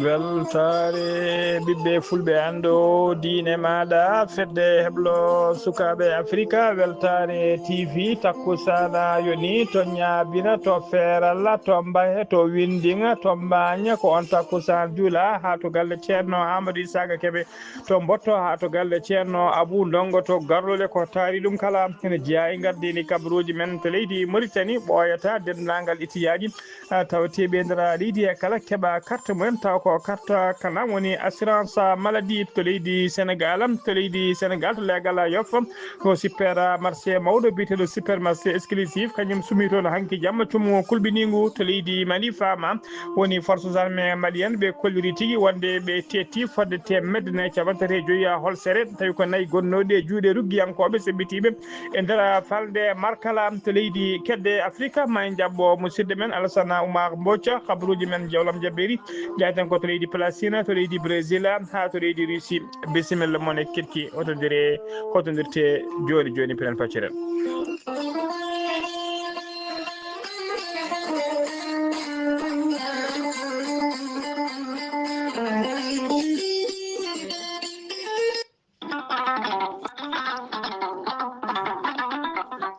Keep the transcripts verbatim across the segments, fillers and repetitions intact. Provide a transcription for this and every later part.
Weltaare ɓiɓɓe fulɓe, anndo diine maaɗa, fedde heblo sukaaɓe Afrika. Weltaare T V, takkusaana yoni to Ñaabina, to Feeralla, to Mbahe, to Windiŋa, to Mbaaña. Ko on takkusaan juula haa to galle Ceerno Amadou Isaka Kebe, to Mbotto, haa to galle Ceerno Abou Ndongo to Garlole. Ko taari ɗum kala ene jeyaa e ngardiini kabaruuji men to leydi Mauritanie. Ɓooyata denndaangal ittiyaaji ah, tawateeɓe e nder leydi he kala keɓa carte mumen, taw ko carte kanam woni assurance maladie to leydi Sénégal. To leydi Sénégal, to leegal Yoff, ko super marché mawɗo biyeteeɗo supermarché exclusif, kañum sumi toon hanki jamma cumu kulɓiniingu to leydi Mali. Faama woni forces armées maliennes, ɓe kolliri tigi wonde ɓe tetti fodde teemedde nayi capanɗe tati e joyi holsere, tawi ko nayi gonnooɗi e juuɗe ruggiyankooɓe seɓɓitiiɓe e nder falnde Markala to leydi kedde Afrika. Ma en jaɓɓo musidɗo men Alassane Oumar Mbodj, kabaruuji men jawlam jabberi. Jaaten ko to leydi Palestine, to leydi Brésil, haa to leydi Russie. Bisimilla mon e Kirki, hotondire, hotondirte jooni jooni, piren pacciren.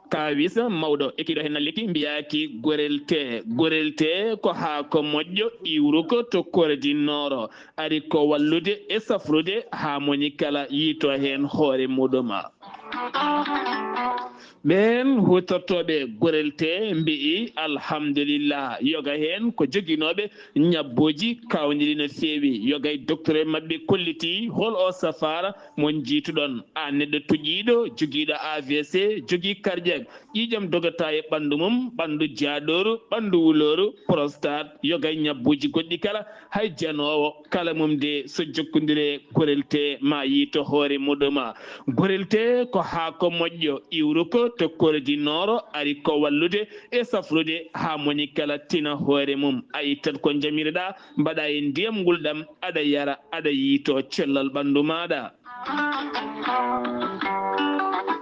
Kaawis mawɗo ekkiiɗo heen nalliki mbiyaaki gorel tee. Gorel tee ko haako moƴƴo iwruko to Kore di Nooro. Ari ko wallude e safrude haa moni kala yiito heen hoore muɗum. Ɓeen huutortooɓe gorel tee mbi'i alhamdulillah, yoga heen ko joginooɓe ñabbuuji kaawniiɗi no feewi. Yoga e docteur maɓɓe kollitii hol o safaara mo njiituɗon. Aan neɗɗo tuƴiiɗo, jogiiɗo A V C, jogii cardiaque, ƴiiƴam dogata e ɓanndu mum, ɓanndu jaaɗooru, ɓanndu wulooru, prostate, yoga e ñabbuuji goɗɗi kala, hay janoowo kala mum de so jokkondire gorel tee ma yiito hoore muɗum. Gorel tee ko haako moƴƴo iwruko to Kore di Nooro, ari ko wallude e safrude haa moni kala tina hoore mum. A ittat ko njamireɗaa, mbaɗa e ndiyam ngulɗam, aɗa yara, aɗa yiito cellal ɓanndu maaɗa.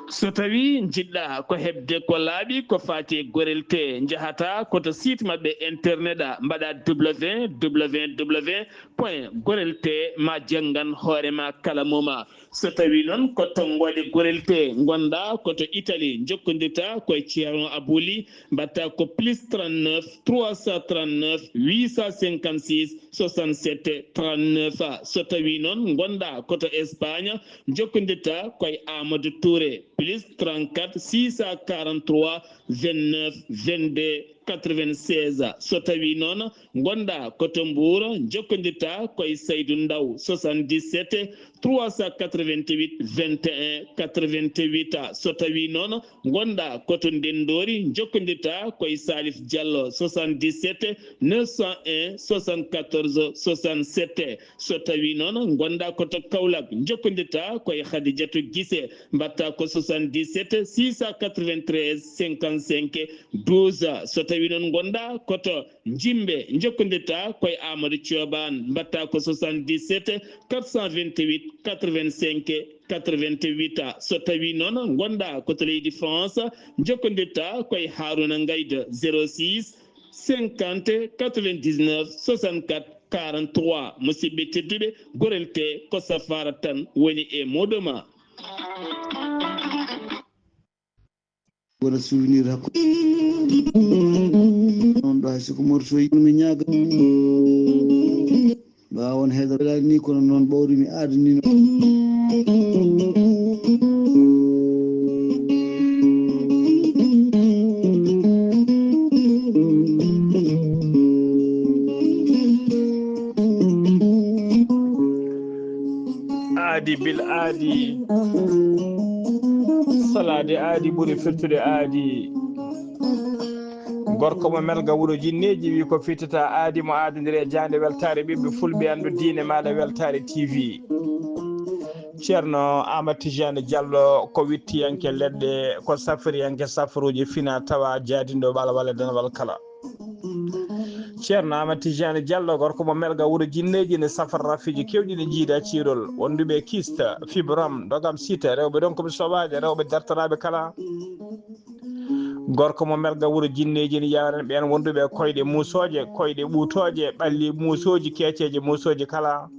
So tawi njiɗɗa ko heɓde ko laaɓi ko faati e gorel tee, njahata ko to site maɓɓe internet a, mbaɗa W W W point gorel tee ma janngan hoore ma kala moma. So tawi noon ko tonngoode gorel tee ngonɗa ko to Italie, njokkondirta ko e Ceerno Abuli, mbaɗta ko plus trente-neuf trois cent trente-neuf huit cent cinquante-six soixante-sept trente-neuf. So tawi noon ngonɗa ko to Espagne, njokkondirta ko e Amadou Touré, plus trente-quatre six cent quarante-trois vingt-neuf vingt-deux quatre-vingt-seize. So tawi noon ngonɗa ko to Mbour, njokkondirta ko e Saydou Ndaw, soixante-dix-sept trois cent quatre-vingt-huit vingt et un quatre-vingt-huit. So tawi noon ngonɗa ko to Ndenndori, njokkondirta ko e Salif Diallo, soixante-dix-sept neuf cent un soixante-quatorze soixante-sept. So tawi noon ngonɗa ko to Kaolack, njokkondirta ko e Khadijatou Guissé, mbaɗta ko soixante-dix-sept six cent quatre-vingt-treize cinquante-cinq douze. So tawi noon ngonɗa ko to Jimbe, njokkondirta ko e Amadou Thioban, mbaɗta ko soixante-dix-sept quatre cent vingt-huit quatre-vingt-cinq quatre-vingt-huit. So tawi noon ngonɗa ko to leydi France, njokkondirta ko e Harouna Ngaïda, zéro six cinquante quatre-vingt-dix-neuf soixante-quatre quarante-trois. Musidɓe tedduɓe, gorel tee ko safaara tan woni e muɗum. Wona souvenir hakkunde. Noon ɗo hay soko morsoyi mi ñaaga. Ɓaawo on heedorɗaani ni, kono noon ɓawri mi aadani no. Aadi bil aadi. Salaade aadi ɓuri firtude aadi. Gorko mo Melga wuro Jinneeji wi ko fitata aadi mo aadondiri e jaande weltaare ɓiɓɓe fulɓe anndu diine maɗa weltaare T V. Ceerno Amadou Tidiane Diallo ko wittiyanke leɗɗe, ko safriyanke safruuji fina tawa jaadinɗo ɓalwal e denwal kala. Ceerno Amadou Tidiane Diallo, gorko mo Melga wuro Jinneeji, ne safra rafiiji kewɗi ne jiida ciirol, wonduɓe kista, fibrom, dogam sita, rewɓe ɗon koɓe soɓaade, rewɓe dartanaaɓe kala. Gorko mo Melga wuro Jinneeji ne yawren ɓeen wonduɓe koyɗe muusooje, koyɗe ɓuutooje, ɓalli muusooji, keeceeje muusooje kala.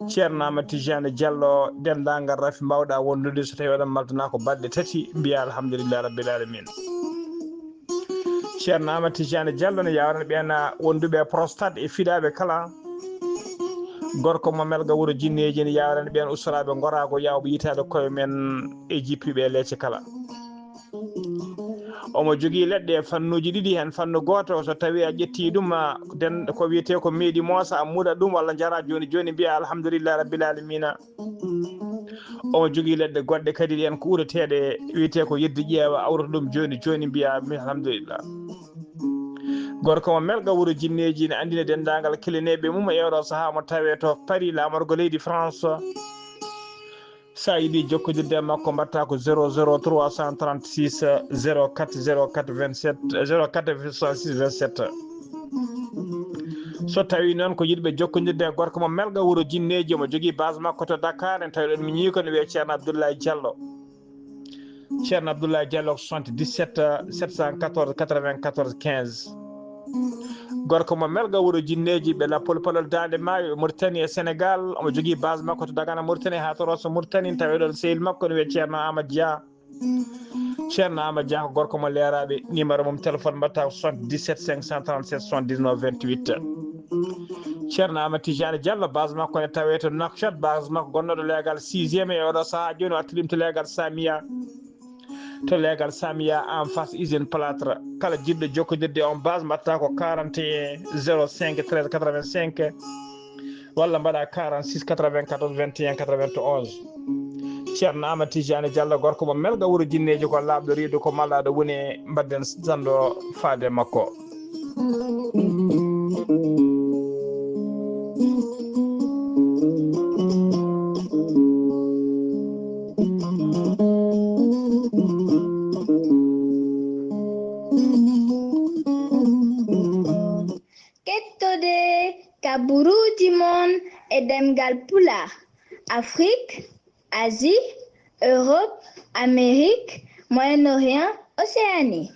Ceerno Amadou Tidiane Diallo, denndaangal rafi mbawɗa wondude, so tawi oɗon maltana ko balɗe tati, mbiya alhamdulillahi rabbil alamin. Ceerno Amadou Tidiane Diallo ne yawren ɓeen wonduɓe prostate e fiɗaaɓe kala. Gorko mo Melga wuro Jinneeji ne yawren ɓeen ustoraaɓe ngoraago yawɓe yitaade koye men e jippiɓe e leece kala. Omo jogii leɗɗe e fannuuji ɗiɗi, heen fannu gooto, so tawii a ƴettii ɗum, a, den, ko wiyetee ko meeɗi moosa, a muɗa ɗum walla njara jooni jooni, mbiya alhamdulillahi rabbil alamina. Omo jogii leɗɗe goɗɗe kadi, ɗeen ko uurateeɗe, wiyetee ko yeddi ƴeewa, awrata ɗum jooni jooni, mbiya mi alhamdulillah. Gorko mo Melga wuro Jinneeji ne anndina denndaangal kilineeɓe mum e oɗo sahaa mo tawee to Paris, laamorgo leydi France. So a yiɗi jokkondirde e makko, mbaɗta ko zéro zéro trois cent trente-six zéro quatre zéro quatre vingt-sept, zéro quatre soixante-six vingt-sept. So tawii noon ko yiɗɓe jokkondirde e gorko mo Melga wuro Jinneeji, omo jogii base makko to Dakar, en tawi ɗon miñii ko ne wiyee Ceerno Abdoulaye Diallo. Ceerno Abdoulaye Diallo ko soixante-dix-sept sept cent quatorze quatre-vingt-quatorze quinze. Gorko mo Melga wuro Jinneeji, ɓe lappol palol Daande Maayo e Mauritanie e Sénégal. Omo jogii base makko to Dagana Mauritanie haa to Rosso Mauritanie, tawi ɗon sehil makko ne wiyee Ceerno Amadou Dia. Ceerno Amadou Dia ko gorko mo Leeraaɓe, numéro mum téléphone mbaɗta ko soixante-dix-sept cinq cent trente-sept soixante-dix-neuf vingt-huit. Ceerno Amadou Tidiane Diallo, base makko ne tawee to Nouakchott, base makko gonnooɗo leegal sixième e oɗo sahaa jooni o arti ɗum to leegal Samia. To leegal Samia en face usine plâtre. Kala jiɗɗo jokkondirde on base mbaɗta ko quarante et un zéro cinq treize quatre-vingt-cinq walla mbaɗa quarante-six quatre-vingt-quatorze vingt et un quatre-vingt-onze. Ceerno Amadou Tidiane Diallo, gorko mo Melga wuro Jinneeji, ko laaɓɗo riido, ko malaaɗo woni, mbaɗden sando faade makko. Kettode kaburuuji mon e ɗemngal Pulaar, Afrik, Asie, Europe, Amérique, Moyen-Orient, Océanie.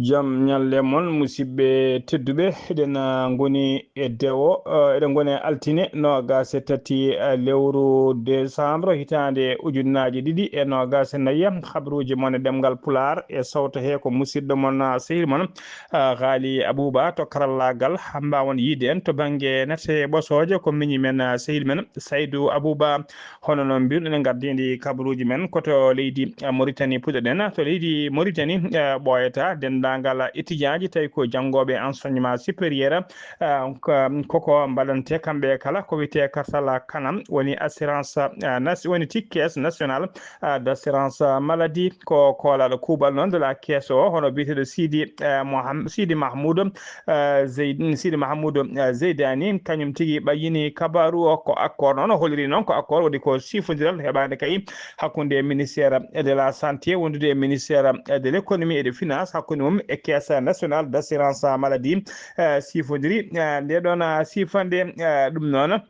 Jam ñalle mon, musidɓe tedduɓe. Eɗen, ah, ngoni e dewo, ah, eɗen ngoni e altine noogaas e tati, ah, lewru décembre, hitaande ujunnaaji ɗiɗi e noogaas e nayi. Habruuji mon e ɗemngal Pulaar e sawto he ko musidɗo mon, ah, sehil mon, ah, Ghali Abouba to karallaagal. Mbawon yiide en to bannge nate ɓosooje ko miñi men, ah, sehil men Saydou Abouba. Hono no mbiruɗen, en ngardiindi kabaruuji men ko to leydi, eh, Mauritanie puɗɗoɗen. To leydi Mauritanie, eh, ɓooyata denndaangal étudiant ji tawi ko janngooɓe enseignement supérieur, eh, ko, koko mbaɗante kamɓe kala ko wiyetee kartal kanam, woni assurance, eh, nas-, woni ti caisse nationale, eh, d'assurance maladie, ko koolaaɗo kuuɓal noon de la caisse o, hono biyeteeɗo Sidi, eh, Moham-, Sidi Mahmoud, eh, Zeyd-, Sidi Mahamoudou, eh, Zeydani, kañum tigi ɓayyini kabaaru o. Ko accord noon o holiri noon, ko accord woni ko sifondiral heɓaande kay hakkunde ministère de la santé wondude e ministère de l'économie et de finance, hakkunde mum e caisse nationale d'assurance maladie, eh, sifondiri, eh, nde ɗon, eh, sifande, eh, ɗum noon.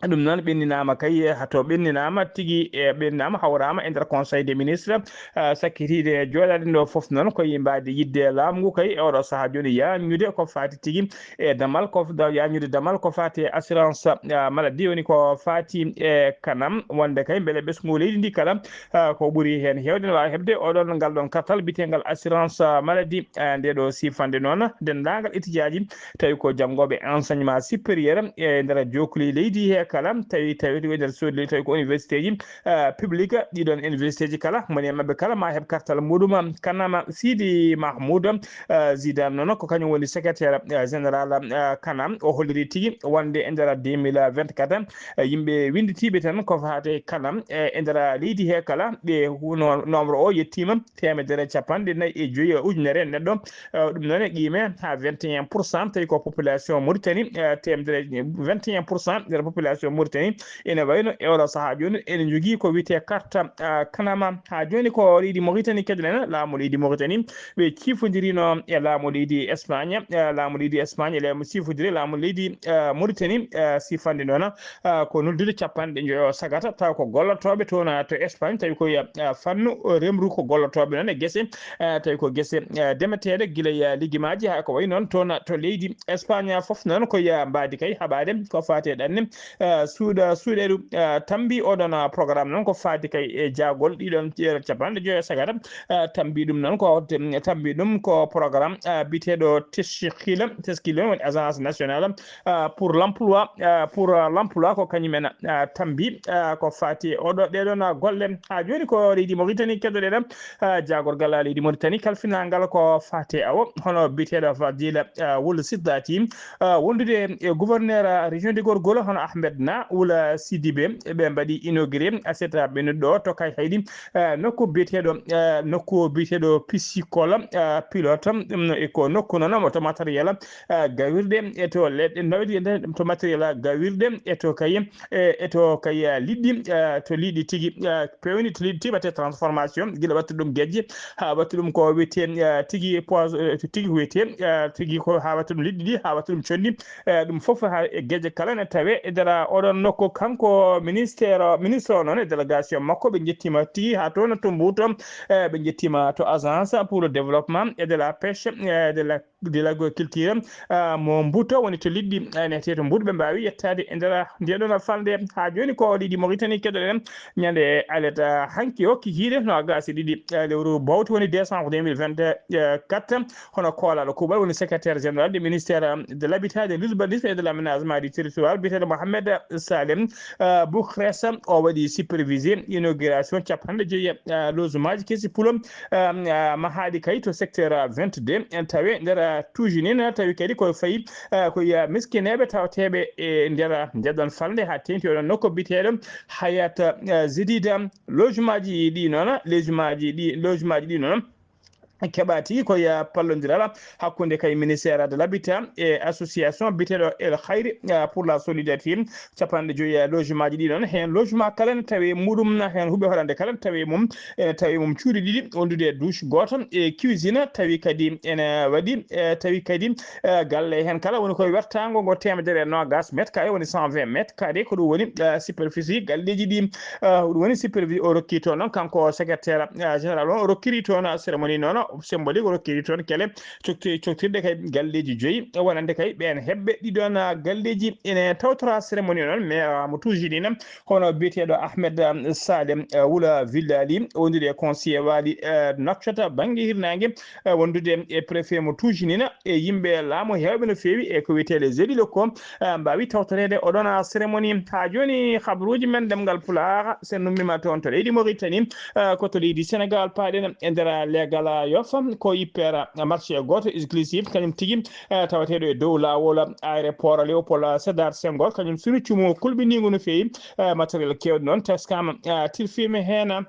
Ɗum noon ɓenninaama kay, eh, to ɓenninaama tigi, e ɓenninaama hawraama e nder conseil des ministres, eh, sakkitiiɗe jooɗaade ɗo fof noon ko yimbaade yiɗde laamu ngu kay e oɗo sahaa jooni yaññude ko faati tigi e damal ko da-, yañude damal ko faati e assurance, ah, maladie, woni ko faati e kanam, wonde kay mbele ɓesngu leydi ndi kala, ah, ko ɓuri heen heewde ne waawi heɓde oɗon, ngal ɗon kartal biyeteengal assurance, ah, maladie. Ah, nde ɗo sifande noon denndaangal étudiant ji tawi ko janngooɓe enseignement supérieur e nder jokkuli leydi he kala, tawi, tawi ko e nder suudu, tawi ko université ji, eh, public, ɗiɗon université ji kala, moni e maɓɓe kala ma heɓ kartal muɗum. Kanama Sidi Mahmoud, eh, Zidane noon ko kañum woni secrétaire, eh, général, eh, Kanam. O holliri tigi wonde e nder deux mille vingt-quatre, eh, yimɓe winnditiiɓe tan ko faate Kanam, eh, e nder leydi he kala, ɓe huno nombre o yettiima teemedere capanɗe nayi e joyi ujunere neɗɗo. Eh, ɗum noon e qiime haa vingt et un pour cent, tawi ko population Mauritanie, eh, teemedere, vingt et un pour cent nder population Mauritanie ene wayno e oɗo sahaa jooni ene njogii ko wiyetee carte, eh, Kanama. Haa jooni ko leydi Mauritanie keɗoɗen, laamu leydi Mauritanie, ɓe ciifondirino e laamu leydi Espagne, eh, laamu leydi Espagne e laamu ciifondiri laamu leydi, eh, Mauritanie, eh, sifande noon, eh, ko noddude capanɗe njoyo sagata, taw ko gollotooɓe toon, eh, to Espagne, tawi ko, eh, fannu, eh, remru ko gollotooɓe noon e gese, eh, tawi ko gese, eh, demeteeɗe gila, eh, ligimaaji, haa ko wayi noon toon to leydi Espagne fof noon ko, eh, mbaadi kay haɓaade ko faati e ɗanne, eh, suuɗa, suuɗeeru, eh, tambi oɗon, eh, programme noon ko faati kay e jaagol ɗiɗon, eh, capanɗe joyo sagata, eh, tambi ɗum noon ko, tambi ɗum ko programme, eh, biyeteeɗo Teshkil, Teshkil woni agence nationale, eh, pour l'emploi, eh, pour, eh, l'emploi ko kañum en, eh, tambi, eh, ko faati e oɗo, ɗeɗon, eh, golle. Haa jooni ko leydi Mauritanie keɗoɗen, eh, jaagorgal leydi Mauritanie kalfinaangal ko faati e awo, hono biyeteeɗo Fadila, eh, Wul Siddati, eh, wondude e gouverneur, eh, région de Gorgol, hono Ahmed Na Wula Sidibe, ɓe mbaɗi inauguré aset ɓennuɗo to Kayhayɗi, eh, nokku biyeteeɗo, eh, nokku biyeteeɗo Piscicole, eh, Pilote, ɗum no e ko nokku noon mo to matériel, eh, gawirɗe e to leɗɗe, nawdi e nder to matériel gawirɗe e to kay, eh, e to kay, eh, liɗɗi, eh, to liɗɗi tigi, eh, pewni, to liɗɗi tigi waɗte transformation, gila waɗta ɗum gejje, haa waɗta ɗum ko wiyetee, eh, tigi poison, eh, tigi ko wiyetee, eh, tigi ko haa waɗta ɗum liɗɗi ɗi, haa waɗta ɗum conndi, eh, ɗum fof haa e gejje kala ne tawe e nder oɗon nokku. Kanko ministère, ministre o noon e délégation makko, ɓe njettiima tigi haa toon to Mbuuto, eh, ɓe njettiima to agence pour le développement et de la pêche, eh, de la, de l'aquaculture, eh, mo Mbuuto woni to liɗɗi, eh, neetee to Mbuuto, ɓe mbaawi yettaade e nder ndeɗon falnde. Haa jooni ko leydi Mauritanie keɗoɗen ñande alet, eh, hanki o kikiiɗe noogaas e ɗiɗi, eh, lewru bowto woni décembre deux mille vingt-quatre. Hono koolaaɗo kuuɓal woni secrétaire général du ministère, euh, de l'habitat, de l'urbanisme et de l'aménagement du territoire, biyeteeɗo Mohamed Salem, euh, Boukressa, o waɗi supervisé inauguration capanɗe joyi, euh, logement ji kesi pulo, euh, euh, mahaaɗi kay to secteur, euh, vingt-deux, en tawe nder, euh, Toujinine, tawi kadi ko fayi, euh, ko ya miskineeɓe tawateeɓe e nder, euh, ndeɗon falnde haa teeŋti oɗon nokku biyeteeɗo Hayat, euh, Zedida. Logement ji ɗi noon, logement ji ɗi, logement ji ɗi noon, keɓa tigi ko ya pallondiral hakkunde kay ministère de l'habitat e association biyeteeɗo El Khayri, eh, pour la solidarité, capanɗe joyi e logement ji ɗi noon, heen logement kala ne tawi muɗum, heen huɓe horande kala ne tawi mum, ene tawi mum cuuɗi ɗiɗi, wondude e douche gooto e cuisine, tawi kadi ene waɗi, eh, tawi kadi, eh, galle heen kala woni koye wertaango ngo teemedere e noogaas mètre carré, woni cent vingt mètres carrés, ko ɗum woni, eh, superficie galleeji ɗi, eh, ko ɗum woni superficie o rokki toon noon, kanko secrétaire, eh, général o, o rokkiri toon cérémonie noon symbolique, o rokkiri toon kele cokti-, coktirɗe kay galleeji joyi, wonande kay ɓeen heɓɓe ɗiɗon, ah, galleeji ene tawtora cérémonie noon, maire mo Toujinine, hono biyeteeɗo Ahmed, ah, Salem, ah, Wula Villali, wondude e conseiller Waali, ah, Nouakchott bannge hirnaange, ah, wondude e préfet mo Toujinine, e yimɓe laamu heewɓe no feewi, e ko wiyetee les élus locaux, ah, mbaawi tawtoreede oɗon, ah, cérémonie. Haa jooni, habruuji men ɗemngal Pulaar, sen nummiima toon to leydi Mauritanie, ah, ko to leydi Sénégal paaɗen e nder leegal Yoff, ko Hyper Marché gooto exclusif, kañum tigi, eh, tawateeɗo e dow laawol aéroport Léopold Sédar Senghor, kañum sunu cumu kulɓiniingu no feewi, eh, matériel keewɗo noon teskaama, eh, tilfiima heen.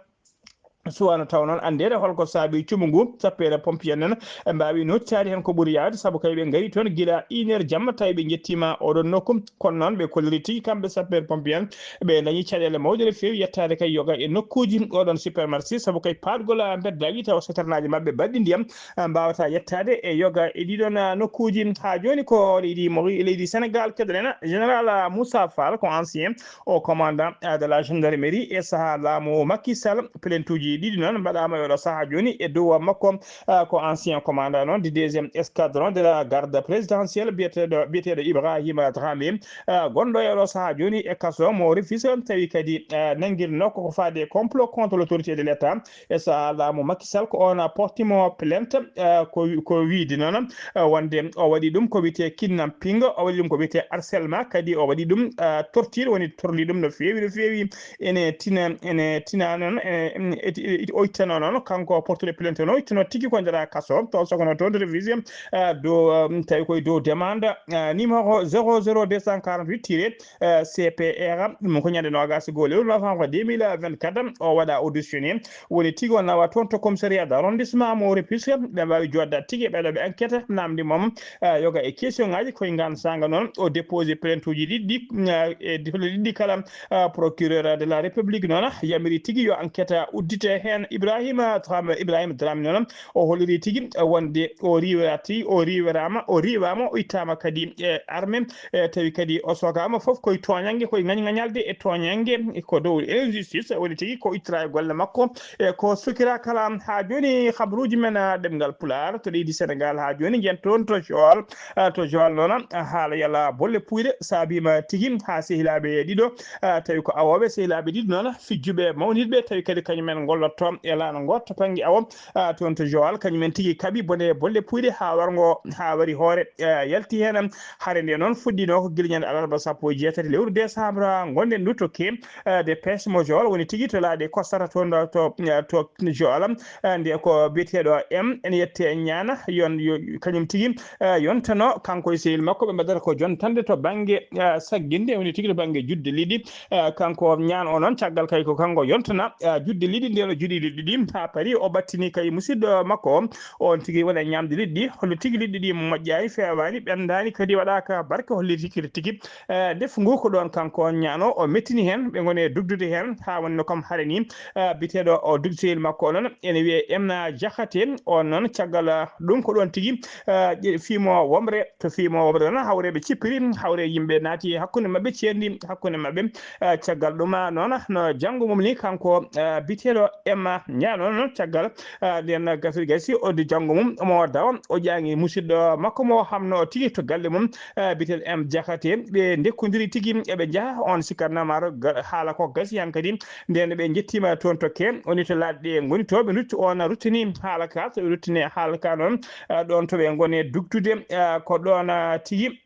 Suwaano taw noon anndeede holko saabii cumu ngu, sappeere pompier en e mbaawi nootitaade heen ko ɓuri yaawde, sabu kay ɓe ngari toon gila une heure jamma, tawi ɓe njettiima oɗon nokku. Kono noon ɓe kolliri tigi kamɓe sappeere pompier en, ɓe dañi caɗeele mawɗe no feewi yettaade kay yoga e nokkuuji oɗon supermarché, sabu kay paatgol, ah, mbeddaaji tawa saternaaji maɓɓe baɗɗi ndiyam, ah, mbaawata yettaade e yoga e ɗiɗon, ah, nokkuuji. Haa jooni ko leydi Mori-, leydi Sénégal keɗoɗen. Général, ah, Moussa Fall ko ancien o commandant, ah, de la gendarmerie e sahaa laamu Macky Sall, plaintuuji ɗiɗi noon mbaɗaama e oɗo sahaa jooni e dow makko. Ah, ko ancien commandant noon du deuxième escadron de la garde présidentielle biyeteeɗo, biyeteeɗo Ibrahima Dramé, ah, gonɗo e oɗo sahaa jooni e kaso mo Rufisque, tawi kadi, ah, nanngirnoo ko ko faade e complot contre l'autorité de l'État. E sahaa laamu Macky Sall ko oon portimo plainte, ah, ko, ko wiide noon, ah, wonde o waɗi ɗum ko wiyetee kidnapping, o waɗi ɗum ko wiyetee harcèlement, kadi o waɗi ɗum, ah, torture, woni torli ɗum no feewi, no feewi. Ene tina, ene tina noon, ene eti-, eti-, o ittano noon, kanko portuɗo plainte noon, o ittano tigi ko nder kaso, to sokono toon to Rufisque, ah, dow, um, tawi koye dow demande, ah, numéro zéro zéro deux cent quarante-huit tiré, ah, C P R, ɗum ko ñande noogas e goo lewru novembre deux mille vingt-quatre, o waɗa auditionné, woni tigi o nawa toon to commissariat d'arrondissement mo Rufisque, ɓe mbaawi jooɗda tigi, ɓeɗo ɓe enquête, namdi mom, ah, yoga e question ngaji, koye ngan sanga noon, o déposé plainte uji ɗiɗi, ah, e plainte ɗiɗi kala, ah, procureur de la République noon yamiri tigi yo enquête uddite heen. Ibrahima Traoré, Ibrahima Dramé noon o holliri tigi, eh, wonde o riiwirati, o riiwirama, o riiwama, o ittama kadi e armée, eh, tawi kadi o sogama fof koye toñange, koye ngañ-, ngañalde e toñange, ko dow injustice, woni tigi ko ittira e golle makko, e ko sokira kala. Ha joni habruji men, ah, ɗemngal Pulaar to leydi Sénégal ha joni, yen toon to Joal, ah, to Joal noon, ah, haala yala bolle puyɗe saabima tigi ha sehilaaɓe ɗiɗo, ah, tawi ko awooɓe sehilaaɓe ɗiɗo noon, fijjuɓe mawnirɓe, tawi kadi kañumen ngollotto e laana ngo to bannge awo, ah, toon to Joal, kañumen tigi kaɓi bone bolle puyɗe ha warngo, ha wari hoore, ah, yalti heen. Hare nde noon fuɗɗino ko gila ñande alarba sappo e jeetati lewru décembre, ngonɗen ndu to Keem, eh, de pes mo Joal, woni tigi to laaɗe kostata toon ɗo to, eh, to Joal, eh, nde ko biyeteeɗo M, ene yette Ñaana, yon, yo, kañum tigi, eh, yontano, kanko e sehil makko, ɓe mbaɗata ko jontande to bannge, eh, sagginde, woni tigi to bannge judde liɗɗi, eh, kanko Ñaan o noon, caggal kay ko kanko yontana, eh, judde liɗɗi, nden o juɗi liɗɗi ɗi, haa paari o ɓattini kay musidɗo makko o, on tigi waɗa ñaamde liɗɗi, holno tigi liɗɗi ɗi moƴƴaani, feewaani, ɓenndaani, kadi waɗaaka barke, holli tigi tigi, eh, ndefu ngu ko ɗoon kanko on ñaano, o mettini heen, ɓe ngoni e dugdude heen, haa wonno kam hare ni, eh, biteeɗo o dugdeyel makko o noon, ene wiyee Emna Diakhaté, on noon caggal, eh, ɗum ko ɗoon tigi, eh, ƴe-, fiimo womre, to fiimo womre noon, hawreeɓe cippiri, hawre yimɓe naati e hakkunde maɓɓe, ceendi hakkunde maɓɓe, eh, caggal ɗum, ah, noon, no janngo mum ni, kanko, eh, biteeɗo Emma Ñaano noon, caggal, eh, nden gasi, gasi, o di janngo mum, omo dawa, o ƴaŋi musidɗo makko mo hamno tigi to galle mum, eh, bitel M Diakhaté. Ɓe ndekkondiri tigi, eɓe njaha, on sikkat namaro ga-, haala ko gasi hankadi. Nden ɓe njettima toon to Keem, woni to laaɗe ɗe ngoni to, ɓe rutti, on ruttini haala ka, so ɓe ruttini haala ka noon, eh, ɗon to ɓe ngoni dugtude, eh, ko ɗon, eh, tigi,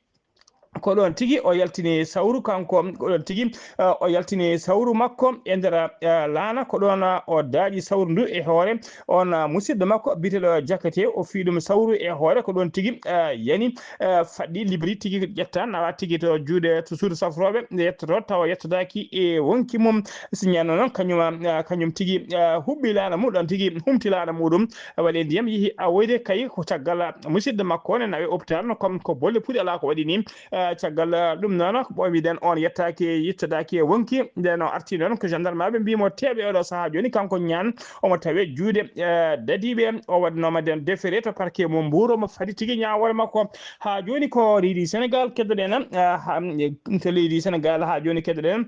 ko ɗon tigi o yaltini sawru kanko, ko ɗon tigi, eh, o yaltini sawru makko e nder, eh, laana, ko ɗon, eh, o daaƴi sawru ndu e hoore on, eh, musidɗo makko biyeteeɗo Diakhaté, o fii ɗum sawru e hoore, ko ɗon tigi, eh, yani, eh, faɗɗi, libri tigi, ƴetta, nawa tigi to juuɗe, to suudu safrooɓe, nde yettoto, tawa yettotaaki e wonki mum. Si ñaano noon, kañum, eh, kañum tigi, eh, huɓɓi laana mum, ɗon tigi humti laana muɗum, waɗi ndiyam, yehi awoyde kay ko caggal musidɗo makko ne nawe hôpital, no kam ko bolle puɗi alaa ko waɗi ni. Eh, caggal, eh, ɗum noon, ko ɓooy mbiɗen on yettaaki, yettodaaki e wonki. Nden o arti noon ko gendarme ɓe mbiimo teeɓe oɗo sahaa jooni, kanko Ñaan, omo tawe juuɗe, eh, dadiiɓe. O waɗnooma nden defere to parquet mo Mbuur, omo fadi tigi ñaawoore makko. Haa jooni ko leydi Sénégal keddoɗen, eh, ha, to leydi Sénégal haa jooni keddoɗen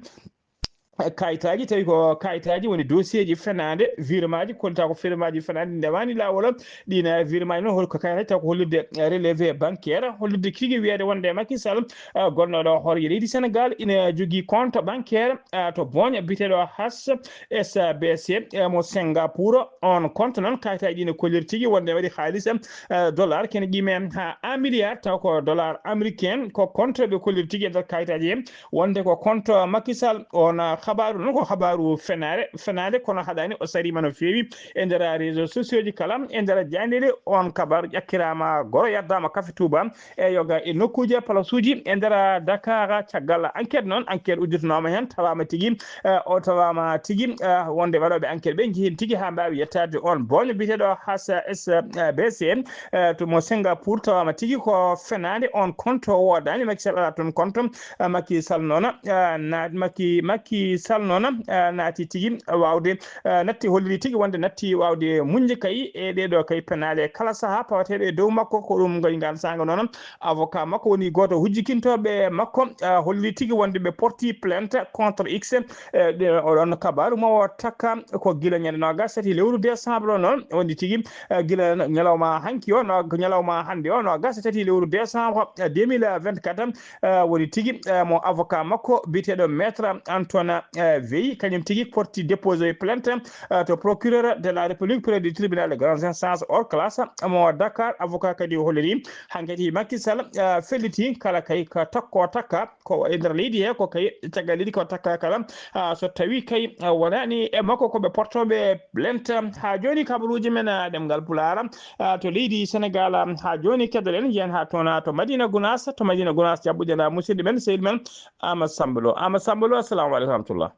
kayitaaji, tawi ko kayitaaji woni dossier ji fenaande, virement ji, kollita ko virement ji fenaande ndewani laawol. Ɗin, eh, virement ji noon, hol ko kayitaaji taw ko hollirde, eh, relevé bancaire, hollirde tigi wiyeede wonde Macky Sall, eh, gonnoɗo hoore leydi Sénégal, ina jogii compte bancaire, eh, to Boña biyeteeɗo H S B C, eh, mo Singapour. On compte noon, kayitaaji ɗi ne kolliri tigi wonde waɗi haalis, eh, dollar kene qime ha un milliard, taw ko dollar américain, ko compte ɓe kolliri tigi e nder kayitaaji he. Wonde ko compte Macky Sall. On, ah, kabaaru noon ko kabaaru fenaare, fenaande, kono haɗaani o sariima no feewi e nder réseaux sociaux ji kala, e nder jaayndeeji. On kabaaru ƴakkiraama goro, yaddaama Kafe Touba, e yoga e nokkuuji, palasuuji e nder Dakar. Caggal enquête noon, enquête udditanooma heen, tawaama tigi, eh, o tawaama tigi, eh, wonde waɗooɓe enquête ɓe njehii tigi haa mbaawi yettaade on Boña biyeteeɗo H S B C, eh, to mo Singapour, tawaama tigi ko fenaande, on compte woodaani, Macky Sall alaa toon compte. Ah, Macky Sall noon, ah, na-, Macky, Macky Sall noon, eh, naati tigi waawde, eh, natti holliri tigi wonde natti waawde muñde kay e ɗee ɗoo kay penaale kala sahaa pawateeɗo e dow makko. Ko ɗum ngoni ngaan saanga noon avocat makko woni gooto hujjikintooɓe makko, eh, holliri tigi wonde ɓe porti plainte contre X. Eh, ɗe-, oɗon kabaaru mo o takka ko gila ñande noogas tati lewru décembre o noon woni tigi, eh, gila ñalawma hanki o, no-, ñalawma hannde o noogas tati lewru décembre, eh, deux mille vingt-quatre. Eh, woni tigi, eh, mo avocat makko biyeteeɗo Maître Antoine, eh, Veil, kañum tigi porti déposé plainte, eh, to procureur de la République près du tribunal de grande instance hors classe mo Dakar. Avocat kadi o holliri hankadi Macky Sall, eh, felliti kala kay ka takko takka ko e nder leydi he, ko kay caggal leydi ko takka kala, ah, so tawi kay, ah, wonani e makko ko ɓe portooɓe plainte. Haa jooni kabaruuji men, ah, ɗemngal Pulaar, ah, to leydi Senegal, ah, haa jooni keddor-ɗen, yen haa toon, ah, to Madina Gunaas, to Madina Gunaas, jaɓɓude na musidɗo men, sehil men, Amadou Samba Lo. Amadou Samba Lo, assalamu aleykum wa rahmatullah.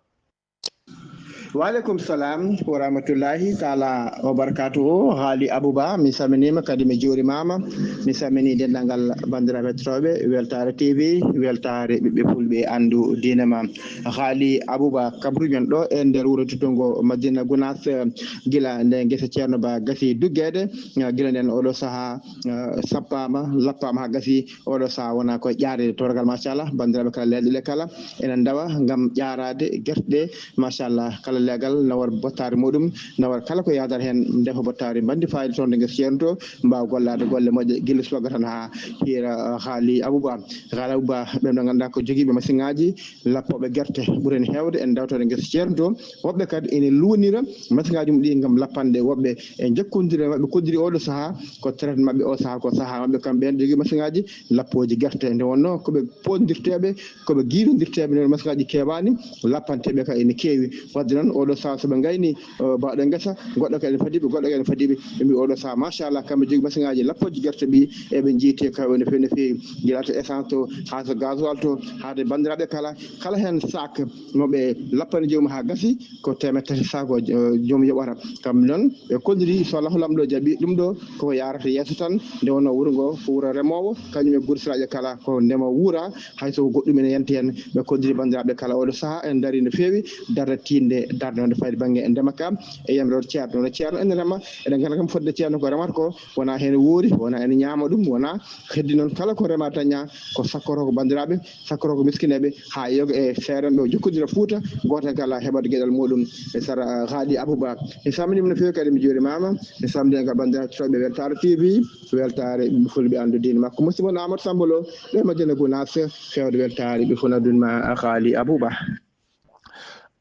Wa aleykum salam wa rahmatullahi taala wa barakatuhu. Haali Abouba, mi salminiima, kadi mi juurimaama. Mi salminii denndaangal banndiraaɓe heɗotooɓe Weltaare T V, Weltaare ɓiɓɓe fulɓe, anndu diine ma. Haali Abouba, kabruɗen ɗo e nder wuro teddungo Madina Gunaas, eh, gila nde ngesa Ceerno Ba gasi duggeede, eh, gila nden oɗo sahaa, eh, sappaama, lappaama haa gasi, oɗo sahaa wona koye ƴaareede. Torgal, machallah, banndiraaɓe kala, leyɗeele kala ene ndawa ngam ƴaaraade gerte ɗe, machallah, kala leegal nawor bottaari muɗum, nawor kala ko yahdata heen, ndefa bottaari, mbanndi fayida toon to ngesa Ceerno to, mbaawa gollaade golle moƴƴe, gila subaka tan haa hiira, eh, Haali Abouba. Haali Abouba, ɓen ɓe ngannduɗaa ko jogiiɓe masiŋaaji lappooɓe gerte ɓuri heen heewde en ndawtooɓe ngesa Ceerno to. Woɓɓe kadi ene luunira masiŋaaji mum ɗi ngam lappanɗe woɓɓe. E jokkondire maɓɓe koddiri oɗo sahaa, ko traite maɓɓe o sahaa, ko sahaa maɓɓe kamɓe ɓeen jogiiɓe masiŋaaji lappooji gerte. Nde wonnoo ko ɓe poondirteeɓe, ko ɓe giirondirteeɓe, nden masiŋaaji keewaani lappanteeɓe ka ene keewi. Waɗde noon, oɗo sahaa so ɓe ngayni, eh, baawɗo ngesa, goɗɗo kadi ene fadiɓe, goɗɗo kadi ene fadiɓe. Ɓe mbi oɗo sahaa, machallah, kamɓe jogi masiŋaaji lappooji gerte ɓi, eɓe njiytee kamɓe no feewi, no feewi. Gila to essence to, haa to gasoil to, haa to banndiraaɓe kala, kala heen sac mo ɓe lappani joomum haa gasi, ko teemedde tati sac o, eh, joomum yoɓata. Kamɓe noon, ɓe kolliri, so Allahu Laamɗo jaɓi ɗum ɗo, koko yaarata yeeso tan. Nde wonnoo wuro ngo ko wuro remoowo, kañum e gursiraaɓe kala ko ndema wuura, hay so ko goɗɗum ene yanta heen. Ɓe kolliri banndiraaɓe kala oɗo sahaa, en ndarii no feewi, darnde tiiɗnde, darnde wonde fayde bannge ndema ka, e yamiroore ceerno. Wona ceerno ene rema, eɗen ngannda kam fodde ceerno ko remata ko, wona heen woori, wona ene ñaama ɗum, wona heddi noon kala ko rema daña ko sakkoroo ko banndiraaɓe, sakkoroo ko miskineeɓe, haa yoga e seerenɓe o jokkondira Fuuta, gooto heen kala heɓat geɗal muɗum e sara, ah, Haali Abouba. Mi salminiima no feewi kadi, mi juurimaama, mi salmini ngal banndiraaɓe heɗotooɓe Weltaare T V, Weltaare ɓiɓɓe fulɓe anndu diine makko. Musidɗo mon Amadou Samba Lo, ɗo e Madina Gunaas, feewde Weltaare ɓe fof noddun ma Haali Abouba.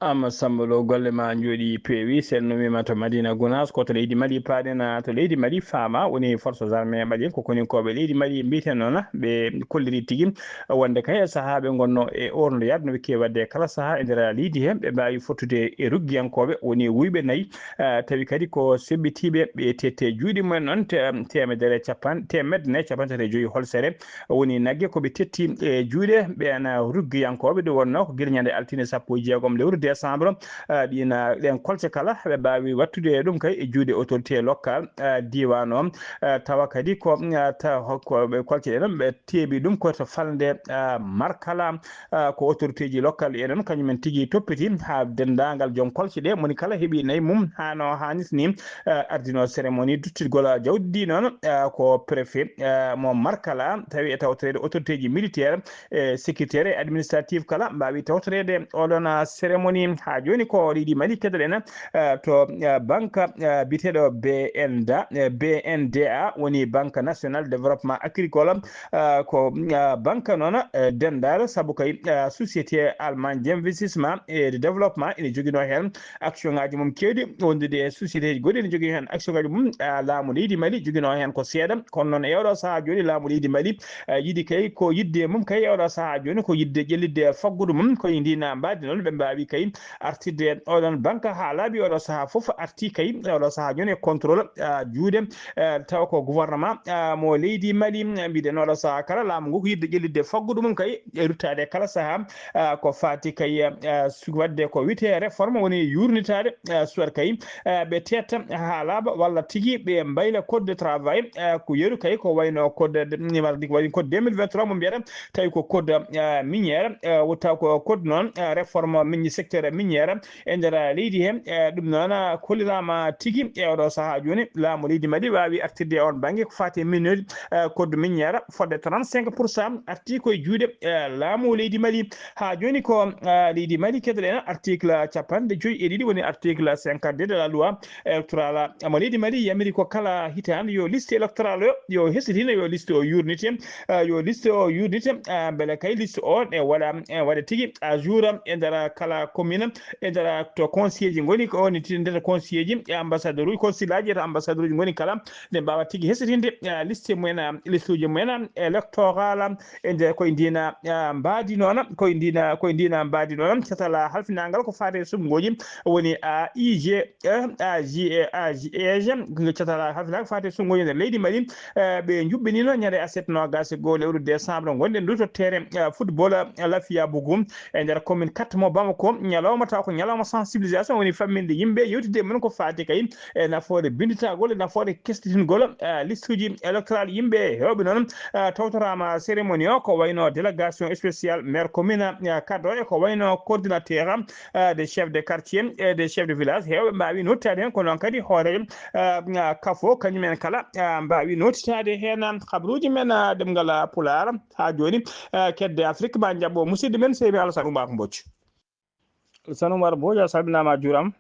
Amadou Samba Lo, golle ma njooɗi peewi. Sen no wiima to Madina Gunaas, ko to leydi Mali paaɗen, to leydi Mali faama, woni forces armées maliennes, ko koninkooɓe leydi Mali mbiyeten noon, ɓe kolliri tigi wonde kay e sahaa ɓe ngonno e orndoyaade no ɓe keewi waɗde e kala sahaa e nder leydi he, ɓe mbaawi fottude e ruggiyankooɓe woni wuyɓe nayi, eh, tawi kadi ko seɓɓitiiɓe, ɓe tette juuɗe mumen noon te-, teemedere e capan-, teemedde nayi e capanɗe tati e joyi holsere. Woni nagge ko ɓe tetti e juuɗe ɓeen ruggiyankooɓe. Ɗum wonnoo ko gila ñande altine sappo e jeegom lewru décembre, ah, ɗiin, ah, ɗeen kolce kala ɓe mbaawi waɗtude ɗum kay e juuɗe autorité locale, ah, diiwaan o, ah, tawa kadi ko, ah, ta-, ko ɓe kolce ɗe noon ɓe teeɓi ɗum ko to falnde, ah, Markala, ah, ko autorité ji locale en noon kañum en tigi toppiti haa denndaangal joom kolce ɗe, moni kala heɓi nayi mum haa no haanirta ni, ah, ardinoo cérémonie duttitgol jawdi ndi noon, ah, ko préfet, ah, mo Markala, tawi e tawtoreede autorité ji militaire e sécuritaire e administrative kala mbaawi tawtoreede oɗon, ah, cérémonie. Haa jooni ko leydi Mali keddor-ɗen, ah, to, ah, banque, ah, biyeteeɗo B N D A, eh, B N D A, woni Banque Nationale Développement Agricole, ah, ko, ah, banque noon, eh, denndaal, sabu kay, ah, société allemande d'investissement et de développement ene joginoo heen action ngaaji mum keewɗi, wondude e société ji goɗɗi ene jogii heen action ngaaji mum. Ah, laamu leydi Mali joginoo heen ko seeɗa, kono noon e oɗo sahaa jooni laamu leydi Mali, ah, yiɗi kay ko yiɗde mum kay e oɗo sahaa jooni ko yiɗde ƴellitde faggudu mum, ko e ndiin mbaadi noon ɓe mbaawi kay artirde oɗon banque haa laaɓi oɗo sahaa fof arti kay e oɗo sahaa jooni e contrôle, ah, juuɗe, ah, tawa ko gouvernement, ah, mo leydi Mali, mbiɗen oɗo sahaa kala laamu ngu ko yiɗde ƴellitde faggudu mum kay e ruttaade kala sahaa, ah, ko faati kay, ah, su-, waɗde ko wiyetee réforme woni yuurnitaade, ah, soit kay, ah, ɓe teetta haa laaɓa walla tigi ɓe mbayla code de travail, ah, ko yeru kay ko wayno code de, wayno code deux mille vingt-trois mo mbiyata tawi ko code, ah, minière, ah, wota ko code noon, ah, réforme mini secteur minière e nder leydi he. E ɗum noon, ah, kolliraama tigi e oɗo sahaa jooni. Laamu leydi Mali waawi artirde e oon bannge ko faati e minière, ah, code minière fodde trente-cinq pour cent arti ko e juuɗe, ah, laamu leydi Mali. Haa jooni ko, ah, leydi Mali keddora en article capanɗe joyi e ɗiɗi, woni article cinquante-deux de la loi électorale. Mo leydi Mali yamiri ko kala hitaande yo liste électorale o, yo hesitine, yo liste o yurnite, ah, yo liste o yurnite, ah, mbele kay liste o e waɗa, e waɗa tigi à jour e nder kala commune, e nder to conseil ji ngoni, ko woni tigi nder conseil ji, e ambassadeur uji, consulat ji e to ambassadeur uji ngoni kala, nde mbaawa tigi hesitinde, ah, liste mumen, ah, liste uji mumen, ah, électorale, e nder koye ndina, ah, mbaadi noon, koye ndina, koye ndina mbaadi noon, catal halfinaangal ko faati e suɓngooji woni A I G, eh, A G, eh, A G, A G, catal halfinaangal ko faati e suɓngooji nder leydi Mali, eh, ɓe njuɓɓinino ñande aset noogas e goo lewru décembre ngonɗen ndu to terrain, eh, football, eh, Lafia Bougou e nder commune quatre mo Bamako. Ñalawma taw ko ñalawma sensibilisation woni famminde yimɓe, yewtidde e mum ko faati kay e nafoore binnditagol e nafoore kesɗitingol, eh, listuuji électoral yimɓe heewɓe noon, eh, tawtoraama cérémonie o ko wayno délégation spéciale maire commune, eh, Kaddo e ko wayno coordinateur, eh, des chefs de quartier e des chefs de village heewɓe mbaawi nottaade heen, ko noon kadi hooreejo, eh, kafo kañum en kala, eh, mbaawi nottitaade heen. Habruuji men, eh, ɗemngal Pulaar haa jooni, eh, kedde Afrik ma njaɓɓo musidɗo men Seydi Alassane Oumar Mbodj. Alassane Oumar Mbodj, a salminaama, a juuraama.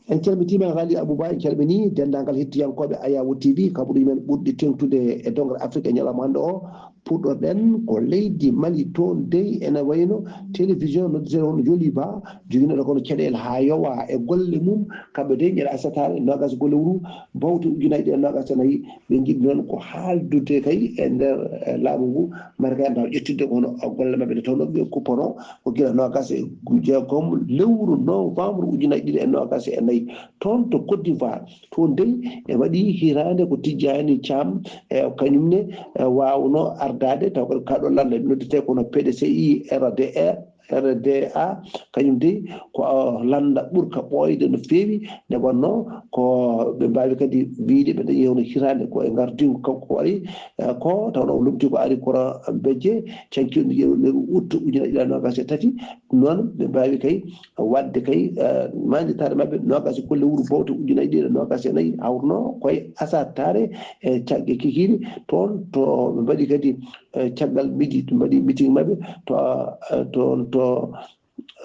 En calmitiima, Ghali Abouba, en calminii denndaangal hettiyankooɓe Ayawu T V, kaɓruuji men ɓurɗi teeŋtude e doŋre Afrik e ñalawma hannde o. Puɗɗorɗen ko leydi Mali, toon dey ene wayno télévision noddeteeɗo hono Joliba, joginooɗo kono caɗeele haa yowa e golle mum. Kamɓe dey, ñande aset noogas golle wuru bawte ujunaaji ɗiɗi e noogas e nayi, ɓe njiɗi noon ko haaldude kay e nder, eh, laamu ngu, mbaɗa kay anndaa ƴettitde ko hono golle maɓɓe nde tawnoo ɓe kuppanoo ko gila noogas e jeegom lewru novembre ujunaaji ɗiɗi e noogas e nayi, toon to Côte d'Ivoire. Toon dey, e waɗi hitaande ko Tijjaani Caam, e kañum ne, e waawno ardaade, taw kadi kaɗo lannda noddetee kono P D C I R D R, R D A, kañum dey ko, ah, lannda ɓurka ɓooyde no feewi, nde wonnoo ko ɓe mbaawi kadi wiyde ɓe dañi hono hitaande ko e ngardiigu kanko ko ari, eh, ko tawno o lomti ko ari courant bejje, cankiiɗo lewru août ujunaaji ɗiɗi e noogas e tati. Ɗum noon ɓe mbaawi kay waɗde kay, eh, maanditaare maɓɓe noogas e golle wuru bawte ujunaaji ɗiɗi e noogas e nayi, hawruno koye asattaare e caggal kikiiɗe. Toon to ɓe mbaɗi kadi, eh, caggal midi, ɓe mbaɗi meeting maɓɓe to, eh, toon to,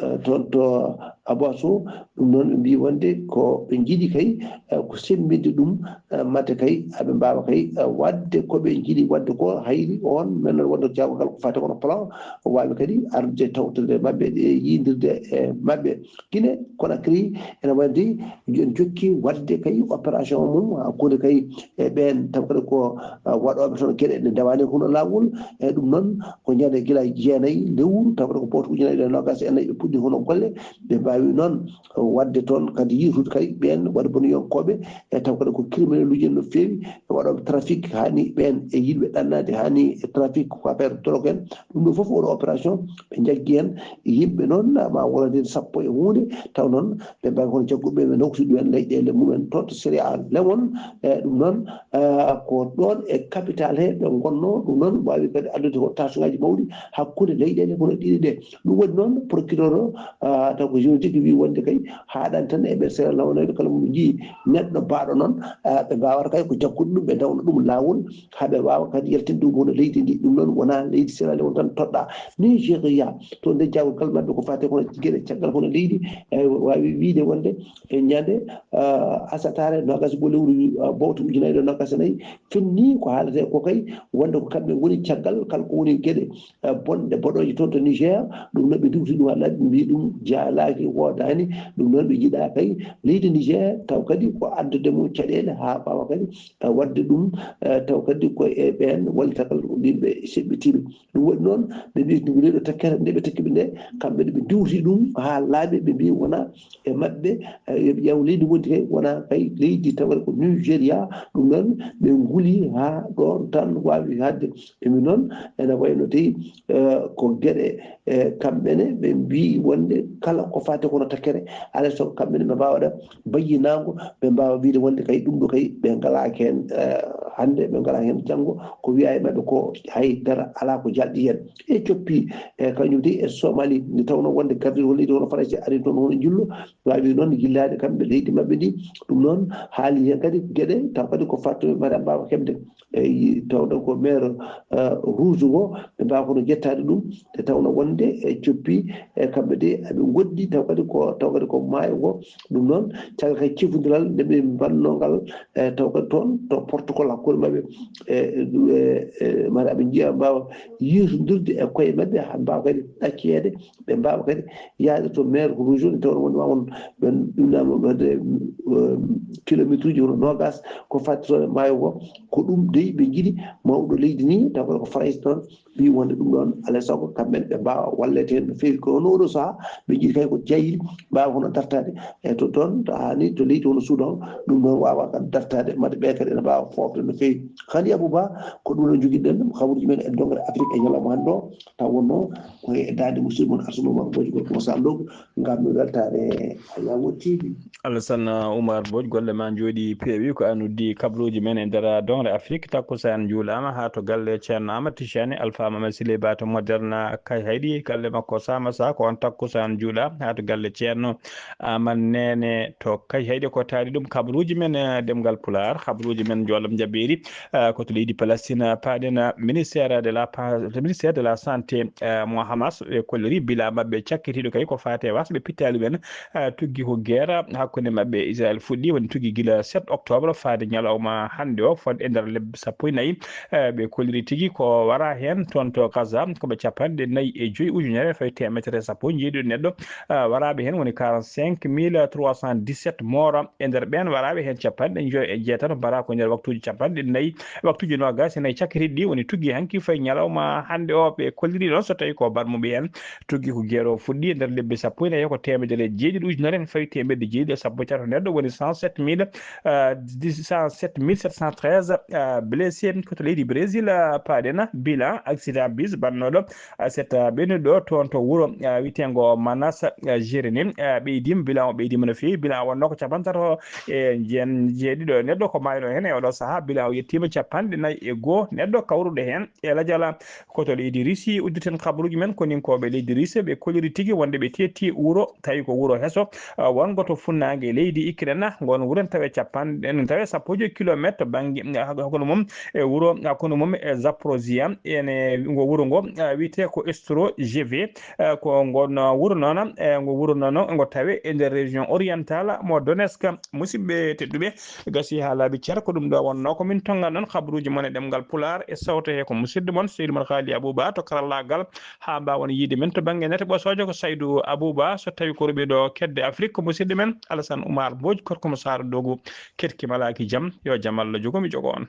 eh, toon to Aboasso. Ɗum noon ɓe mbii wonde ko ɓe njiɗi kay, eh, ko semmbinde ɗum, eh, mate kay aɓe mbaawa kay, eh, waɗde ko ɓe njiɗi waɗde ko, hayri oon men noon wonde jaago ngal ko faati kono plan o waawi kadi arde tawtorde maɓɓe ɗe yiydirde e maɓɓe. Guinée Conakry ene waɗi en jokki waɗde kay opération mum hakkunde kay e ɓeen taw kadi ko, ah, waɗooɓe toon geɗe ɗe ndewaani kono laawol. E ɗum noon ko ñande gila jeenayi lewru taw kadi ko bawte ujunaaji ɗiɗi e noogas e nayi ɓe puɗɗi hono golle. Ɓe mbaawi noon waɗde toon kadi yiytude kay ɓeen waɗi bonoyankooɓe e taw kadi ko criminel uji en no feewi e waɗooɓe trafic, haani ɓeen e yiɗɓe ɗannaade, haani e trafic ko affaire drogue en. Ɗum ɗo fof oɗo opération ɓe njaggi heen yimɓe noon ma wonande sappo e huunde, taw noon ɓe mbawi kono jagguɓe ɓe nokti ɗumen leyɗeele mumen toon to Sierra Leone. E ɗum noon, eh, ko ɗoon e capital he ɓe ngonnoo. Ɗum noon waawi kadi addude ko tension ngaji mawɗi hakkunde leyɗeele kono ɗiɗi ɗe. Ɗum waɗi noon procureur o, ah, taw ko juridique wi wonde kay haaɗani tan e ɓe Sierra Leone kala mo njii neɗɗo baaɗo noon, ah, ɓe mbawata kay ko jaggude ɗum ɓe ndawna ɗum laawol haa ɓe waawa kadi yaltinde ɗum hono leydi ndi. Ɗum noon wonaa leydi Sierra Leone tan toɗɗaa. Nigeria, to nde jawgal maɓɓe ko faati kono geɗe caggal kono leydi, e waawi wiyde wonde e ñande, ah, asataare noogas ko lewru, ah, bawte ujunaaji ɗiɗi e noogas e nayi, fenni ko haaletee ko kay wonde ko kamɓe ngoni caggal kala ko woni geɗe, ah, bonɗe boɗooje toon to Niger. Ɗum noon ɓe diwti ɗum haa laaɓi, mbii ɗum jaalaaki, woodaani. Ɗum noon ɓe njiɗaa kay leydi Niger taw kadi ko addude mum caɗeele haa mbaawa kadi, ah, waɗde ɗum, ah, taw kadi ko e ɓeen wallitagal yimɓe seɓɓitiiɓe. Ɗum waɗi noon ɓe mbii ko nde ɗo takkere nde ɓe takki ɓe nde, kamɓe ne ɓe diwti ɗum haa laaɓi, ɓe mbii wonaa e maɓɓe, eh, yo ɓe ƴeew leydi wondi kay, wonaa kay leydi tawata ko Nigeria. Ɗum noon ɓe nguli haa ɗoon tan waawi haɗde. Ɓe mbii noon ene wayno tawi, eh, ko geɗe, eh, kamɓe ne ɓe mbii wonde kala ko faati kono takkere, alaa e sago kamɓe ne ɓe mbaawa waɗa bayyinaango, ɓe mbaawa wiyde wonde kay ɗum ɗo kay ɓe ngalaaki heen, eh, hannde, ɓe ngalaa heen janngo, ko wiyaa e maɓɓe ko hay dara alaa ko jalɗi heen. E coppi, e kañum de e Somali, nde tawnoo wonde gardiiɗo leydi hono Farayse ari toon hono njillo, waawi noon yillaade kamɓe leydi maɓɓe ndi. Ɗum noon haali heen kadi geɗe, taw kadi ko fatto mbaɗa mbaawa heɓde. Eyi, tawde ko maire, eh, rouge ngo, ɓe mbaawa kono yettaade ɗum, nde tawnoo wonde e coppi, e kamɓe de, eɓe ngoɗɗi, taw kadi ko, taw kadi ko maayo ngo. Ɗum noon, caggal kadi cifondiral nde ɓe mbaɗnoo ngal, e taw kadi toon to protocole hakkunde maɓɓe, e, e, e, mbaɗa ɓe njiya mbaawa yiitondirde e koye maɓɓe, haa mbaawa kadi ɗacceede, ɓe mbaawa kadi yaade to maire ko rouge o, nde tawnoo wonde ma won ɓen ɗumnaama wadde, um, kilometre uji hono noogas ko fattitoo e maayo ngo. Ko ɗum dey ɓe njiɗi mawɗo leydi ni, taw ko Farayse noon mbi wonde ɗum ɗoon alaa e sago kamɓe ne ɓe mbaawa walleede heen no feewi. Kono oɗo sahaa ɓe njiɗi kay ko jayri mbaawa hono dartaade e to toon, to haani to leydi hono Suudan, ɗum ɗoon waawa kadi dartaade, mbaɗa ɓe kadi ene mbaawa foofde no feewi. Kadi Abou Ba, ko ɗum ɗoon njogiɗen kabaruuji men e dongre Afrik e ñalawma hannde o, taw wonno ko e daande musidɗo mon Arsenal Oumar Boji Gorko mo Sandok, ngam mi weltaare Ayawo T V. Alassane Oumar Boji, golle ma njooɗi peewi, ko an uddi kabaruuji men e nder dongre Afrik. Takkusaan juulaama haa to galle Ceerno Amadou Tijani Alpha Mama Sile Ba to Moderna Kay Haydi, galle makko Sama Sa, ko on takkusaan juula haa to galle Ceerno Aman Nene to Kay Haydi. Ko taari ɗum kabaruuji men, eh, ɗemngal Pulaar, kabaruuji men njoolam jabeeri, eh, ko to leydi Palestine, eh, paaɗen, eh, ministère de la pa-, ministère de la santé, eh, mo Hamas, ɓe kolliri bila maɓɓe cakkitiiɗo kay ko faate wasɓe pittaali men, eh, tuggi ko guerre hakkunde maɓɓe e Israël fuɗɗi, woni tuggi gila sept octobre faade ñalawma hannde o, fodde e nder lebbi sappo e nayi. Eh, ɓe kolliri tigi ko wara heen toon to Gaza, ko ɓe capanɗe nayi e joyi ujunere fawi teemedere e sappo e jeeɗiɗo neɗɗo, eh, waraaɓe heen woni quarante-cinq mille trois cent dix-sept moora. E nder ɓeen waraaɓe heen capanɗe joyi e jeetato mbaraa ko nder waktuuji capanɗe nayi, waktuuji noogaas e nayi cakkitiiɗi ɗi woni tuggi hanki fayi ñalawma hannde o. Ɓe kolliri noon so tawii ko barmuɓe heen tuggi ko guerre o fuɗɗi e nder lebbi sappo e nayi ko teemedere e jeeɗiɗi ujunere fayi teemedde jeeɗiɗi e sappo e tati neɗɗo woni cent sept mille, eh, dix, cent sept mille sept cent treize, eh, blessé. Ko to leydi Brésil, eh, paaɗen bilan accident bus bannooɗo, eh, sept, eh, ɓennuɗo toon to wuro, eh, wiyeteengo Manas, eh, Jérémy, eh, ɓeydiima, bilan o ɓeydiima no feewi. Bilan o wonnoo ko capanɗe tato e jeen-, jeeɗiɗo neɗɗo ko maayno heen e oɗo sahaa. Bilan o yettiima capanɗe nayi e goo neɗɗo kawruɗo heen e lajal ko to leydi Russie. Udditen kabaruuji men, koninkooɓe leydi Russie ɓe kolliri tigi wonde ɓe teetti wuro, tawi ko wuro heso, ah, wonngo to funnaange leydi Ukraine. Ngoon wuro ene tawee capanɗe, ene tawee sappo e joyi kilometre to bannge, ah, hakkunde mum e wuro, hakkunde mum e Zaporozhia. Ene ngo wuro ngo, ah, wiyetee ko Ostrogev. Eh, ko ngoon, ah, wuro noon, eh, ngo wuro noon, ngo tawee e nder région orientale mo Donetsk. Musidɓe tedduɓe, gasi haa laaɓi cer, ko ɗum ɗo wonnoo ko min tonngan ɗon kabaruuji mon e ɗemngal Pulaar e sawto he ko musidɗo mon Seydi Umar Haali Abouba to karallaagal, haa mbaawon yiide men to bannge nete ɓosoojo ko Saydu Abouba, so tawii ko ruɓe ɗo kedde Afrik ko musidɗo men Alassane Oumar Mbodj, gorko mo Saara Dogo, keɗki malaaki jam, yo jam Allah jogo mi jogo on.